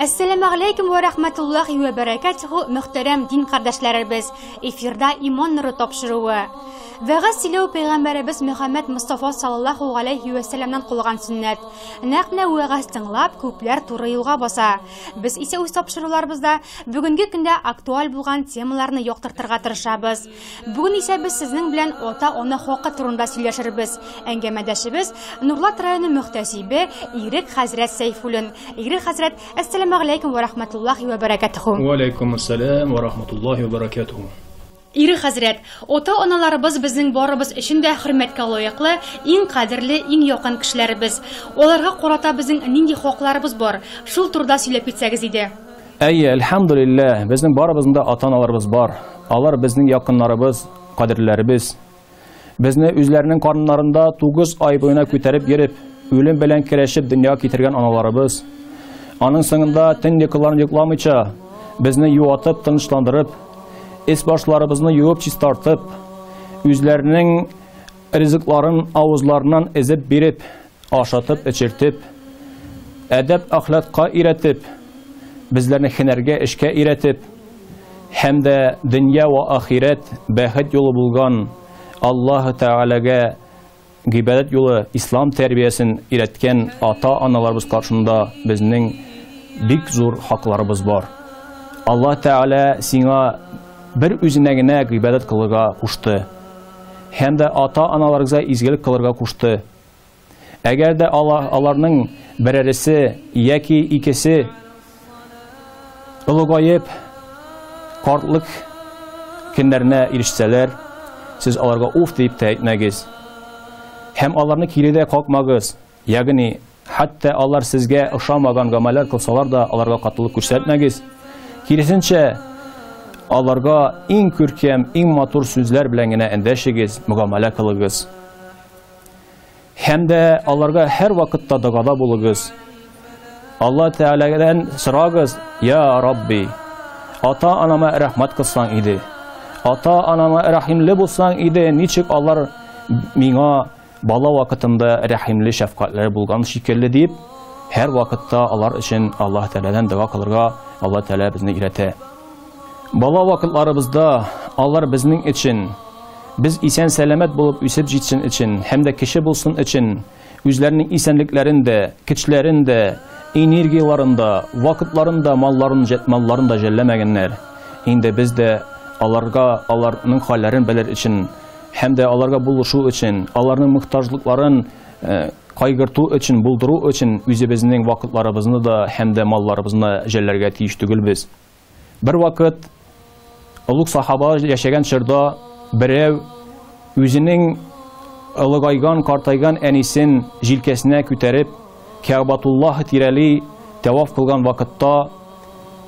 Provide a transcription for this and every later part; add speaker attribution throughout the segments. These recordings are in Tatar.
Speaker 1: Әссәламү алейкум вә рахматуллахи вә бәрәкәтүһү, мөхтәрәм дин кардәшләребез. Эфирда Иман нуры тапшыруы. Вәгазь сөйләү пәйгамбәребез Мөхәммәд Мостафа саллаллаһу галәйһи вә сәлләмнән калган сөннәт. Нәкъ менә вәгазь тыңлап, күпләр туры юлга баса. Без исә үз тапшыруларыбызда бүгенге көндә актуаль булган темаларны яктыртырга тырышабыз. Бүген исә без сезнең белән ата-ана хакы турында сөйләшербез. Әңгәмәдәшебез Нурлат районы мөхтәсибе Ирек хәзрәт Сәйфуллин. Ирек хәзрәт, әссәламү алейкум вә рахматуллахи вә бәрәкәтүһү.
Speaker 2: Вә алейкум ассалам вә рахматуллахи вә бәрәкәтүһү.
Speaker 1: Ирек хәзрәт, ата-аналарыбыз безнең барыбыз өчен дә хөрмәткә лаеклы, иң кадерле, иң якын кешеләребез. Аларга карата безнең нинди хакларыбыз бар? Шул турыда сөйләп китсәгез иде.
Speaker 2: Әйе, әлхәмдүлилләһ, безнең барыбызның да ата-аналарыбыз бар. Алар безнең якыннарыбыз, кадерләребез. Безне үзләренең карыннарында 9 ай буена күтәреп йөреп, үлем белән көрәшеп дөньяга китергән аналарыбыз. Аның соңында төн йокыларын йокламыйча, безне юатып, тынычландырып, эс башларыбызны юып чистартып, үзләренең ризыкларын авызларыннан эзеп биреп, ашатып, эчертеп, әдәп-әхлакка өйрәтеп, безләрне һөнәргә, эшкә өйрәтеп, һәм дә дөнья вә ахирәт бәхет юлы булган Аллаһ Тәгаләгә гыйбадәт юлы, ислам тәрбиясен өйрәткән ата-аналарыбыз каршында безнең бик зур хакларыбыз бар. Аллаһ Тәгалә сиңа бер үзенә генә гыйбадәт кылырга кушты. Һәм дә ата-аналарыгызга изгелек кылырга кушты. Әгәр дә аларның берәресе яки икесе олыгаеп, картлык көннәренә ирешсәләр, сез аларга уф дип тә әйтмәгез. Һәм аларны кире дә какмагыз. Ягъни, хәтта алар сезгә ошамаган гамәлләр кылсалар да, аларга катылык күрсәтмәгез. Киресенчә, аларга иң күркәм, иң матур сүзләр белән генә эндәшегез, мөгамәлә кылыгыз. Һәм дә аларга һәр вакытта догада булыгыз. Алла Тәгаләдән сорагыз: "Я Рабби, ата-анама рәхмәт кылсаң иде. Ата-анама рәхимле булсаң иде, ничек алар миңа бала вакытында рәхимле, шәфкатьле булган шикелле" дип, һәр вакытта алар өчен Аллаһ Тәгаләдән дога кылырга Алла Тәгалә безне өйрәтә. Бала вакытларыбызда алар безнең өчен, без исән сәламәт булып үсеп җитсен өчен һәм дә кеше булсын өчен үзләренең исәнлекләрен дә, көчләрен дә, энергияларын да, вакытларын да, малларын, малларын да жәлләмәгәннәр. Инде без дә аларга, аларның хәлләрен белер өчен һәм дә аларга булышу өчен, аларның мохтаҗлыкларын кайгырту өчен, булдыру өчен үзебезнең вакытларыбызны да һәм дә малларыбызны жәлләргә тиеш түгелбез. Бер вакыт олуг сахаба яшәгән чорда берәү үзенең олыгайган, картайган әнисен җилкәсенә күтәреп, Кәгъбатуллаһ тирәли тәваф кылган вакытта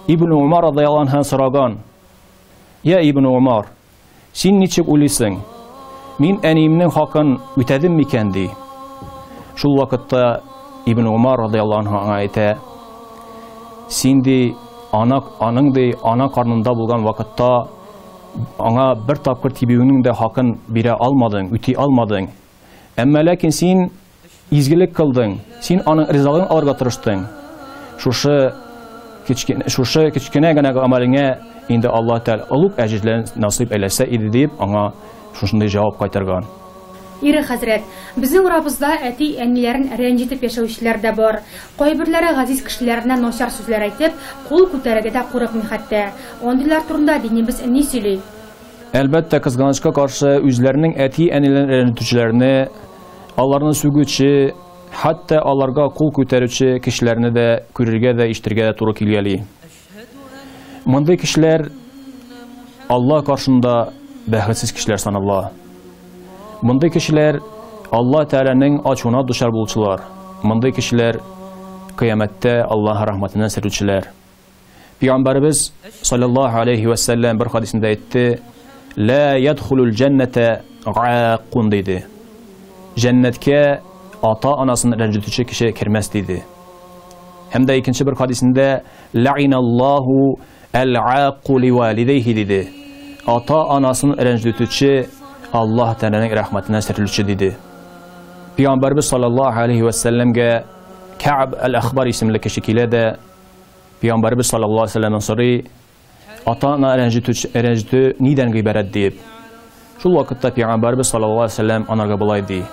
Speaker 2: Ибн Умар радыяллаһу анһу сораган: "Я Ибн Умар, син ничек уйлыйсың? Мин әниемнең хакын үтәдем микән?" ди. Шул вакытта Ибн Умар радыяллаһу анһу аңа әйтә: "Син ди, ана, аның ди, ана карнында булган вакытта аңа бер тапкыр тибүеңнең дә хакын бирә алмадың, үти алмадың. Әмма ләкин син изгелек кылдың, син аның ризалыгын алырга тырыштың. Шушы кечкенә, шушы кечкенә генә гамәлеңә инде Аллаһ Тәгалә олуг әҗерләрен насыйп әйләсә иде дип, аңа шушындый җавап кайтарган.
Speaker 1: Ирек хәзрәт, безнең арабызда әти-әниләрен рәнҗетеп яшәүчеләр дә бар. Кайберләре газиз кешеләренә начар сүзләр әйтеп, кул күтәрергә дә курыкмый хәтта. Андыйлар турында динебез ни сөйли?
Speaker 2: Әлбәттә, кызганычка каршы, үзләренең әти-әниләрен рәнҗетүчеләрне, аларны сүгүче, хәтта аларга кул күтәрүче кешеләрне дә күрергә дә, ишетергә дә туры килгәли. Мондый кешеләр Алла каршында бәхетсез кешеләр санала. Мондый кешеләр Алла Тәгаләнең ачуына дучар булучылар. Мондый кешеләр кыямәттә Аллаһ рәхмәтеннән сөрүчеләр. Пәйгамбәребез саллаллаһу алейхи ва саллям бер хадисендә әйтте: "Ла ядхулул җәннәтә гаккун" диде. Җәннәткә ата-анасын рәнҗетүче кеше кермәс диде. Һәм дә икенче бер хадисендә "Лаиналлаһу әл-акку ливалидейхи" диде. Ата-анасын рәнҗетүче Аллаһ Тәгаләнең рәхмәтеннән сөрелүче диде. Пәйгамбәребез саллаллаһу алейхи ва саллямгә Кәб әл-Әхбар исемле кеше килә дә: Пәйгамбәребез саллаллаһу алейһи ва сәлләмнән сорый, ата-ана рәнҗетү нидән гыйбарәт диеп. Шул вакытта Пәйгамбәребез саллаллаһу алейһи ва сәлләм анарга болай ди: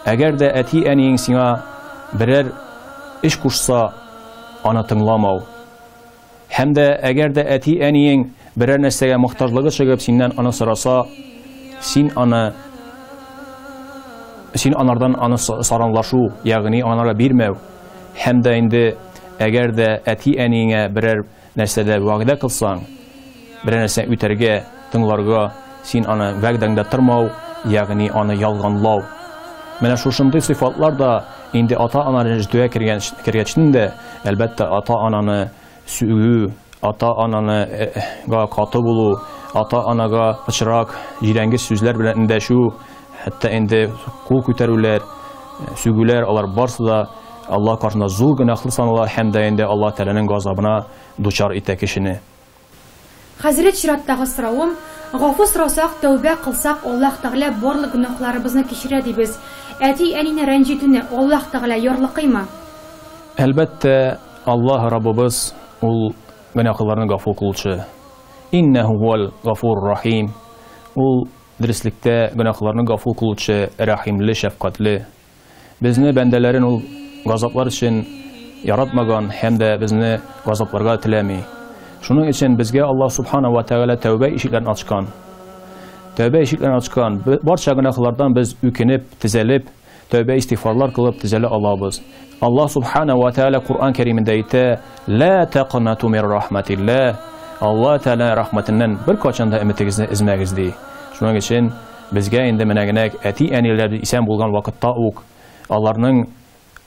Speaker 2: Әгәр дә әти-әниең сиңа берәр эш кушса, аны тыңламау. Һәм дә әгәр дә әти-әниең берәр нәрсәгә мохтаҗлыгы чыгып синнән аны сораса, син аны син анардан аны саранлашу, ягъни анарга бирмәү. Һәм дә инде әгәр дә әти-әниеңә берәр нәрсәдә вәгъдә кылсаң, берәр нәрсә үтәргә, тыңларга, син аны вәгъдәңдә тормау, ягъни аны ялганлау. Менә шушындый сыйфатлар да инде ата-ана рәнҗетүгә кергән кергәчтен дә, әлбәттә, ата-ананы сүгү, ата-ананы га каты булу, ата-анага пычрак, җирәнгеч сүзләр белән эндәшү, хәтта инде кул күтәрүләр, сүгүләр, алар барысы да Аллаһ каршында зур гөнаһлы санала һәм дә инде Аллаһ Тәгаләнең газабына дучар итә кешене.
Speaker 1: Хәзрәт, чираттагы соравым, гафу сорасак, тәүбә кылсак, Аллаһ Тәгалә барлык гөнаһларыбызны кичерә дибез. Әти-әнине рәнҗетүне Аллаһ Тәгалә ярлыкыймы?
Speaker 2: Әлбәттә, Аллаһ Раббыбыз ул гөнаһларны гафу кылучы. Иннәһу һуәл гафур рахим. Ул дөреслектә гөнаһларны гафу кылучы, рәхимле, шәфкатьле. Безне бәндәләрен ул газаплар өчен яратмаган һәм дә безне газапларга теләми. Шуның өчен безгә Аллаһ субхана ва тәгалә тәүбә ишекләрен ачкан. Тәүбә ишекләрен ачкан. Барча гөнаһлардан без үкенеп, төзәлеп, тәүбә истигъфарлар кылып төзәлә алабыз. Аллаһ субхана ва тәгалә Куръан Кәримендә әйтә: "Ла тaqнату мир рахматилlah." Аллаһ Тәгалә рәхмәтеннән бер кайчан да өметегезне өзмәгез ди. Шуның өчен безгә инде менә генә әти-әниләр исән булган вакытта ук аларның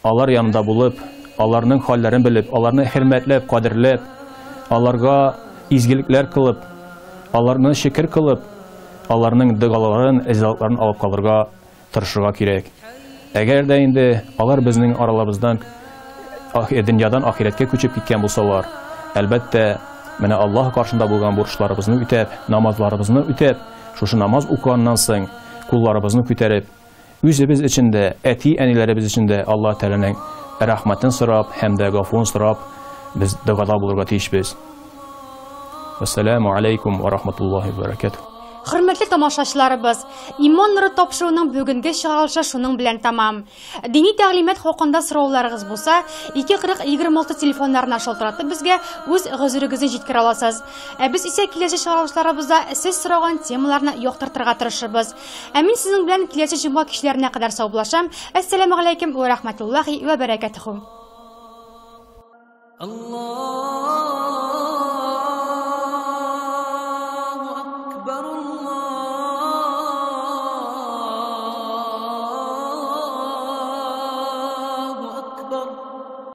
Speaker 2: алар янында булып, аларның хәлләрен белеп, аларны хөрмәтләп, кадерләп, аларга изгелекләр кылып, аларны шөкер кылып, аларның догаларын, ризалыкларын алып калырга тырышырга кирәк. Әгәр дә инде алар безнең араларыбыздан дөньядан ахирәткә күчеп киткән булсалар, әлбәттә, менә Аллаһ каршында булган бурычларыбызны үтәп, намазларыбызны үтәп, шушы намаз укыганнан соң кулларыбызны күтәреп, үзебез өчен дә, әти-әниләребез өчен дә Аллаһ Тәгаләнең рәхмәтен сорап һәм дә гафуын сорап, без догада булырга тиешбез. Вассаламу алейкум ва рахматуллахи ва баракатуh.
Speaker 1: Хөрмәтле тамашачыларыбыз, Иман нуры тапшыруының бүгенге чыгарылышы шуның белән тәмам. Дини тәгълимат хакында сорауларыгыз булса, 240 26 телефоннарына шалтыратып безгә үз гозерегезне җиткерә аласыз. Ә без исә киләсе чыгарылышларыбызда сез сораган темаларны яктыртырга тырышырбыз. Ә мин сезнең белән киләсе җомга кичләренә кадәр саубуллашам. Әссәламу алейкум ва рахматуллахи ва баракатуху.
Speaker 3: Allah.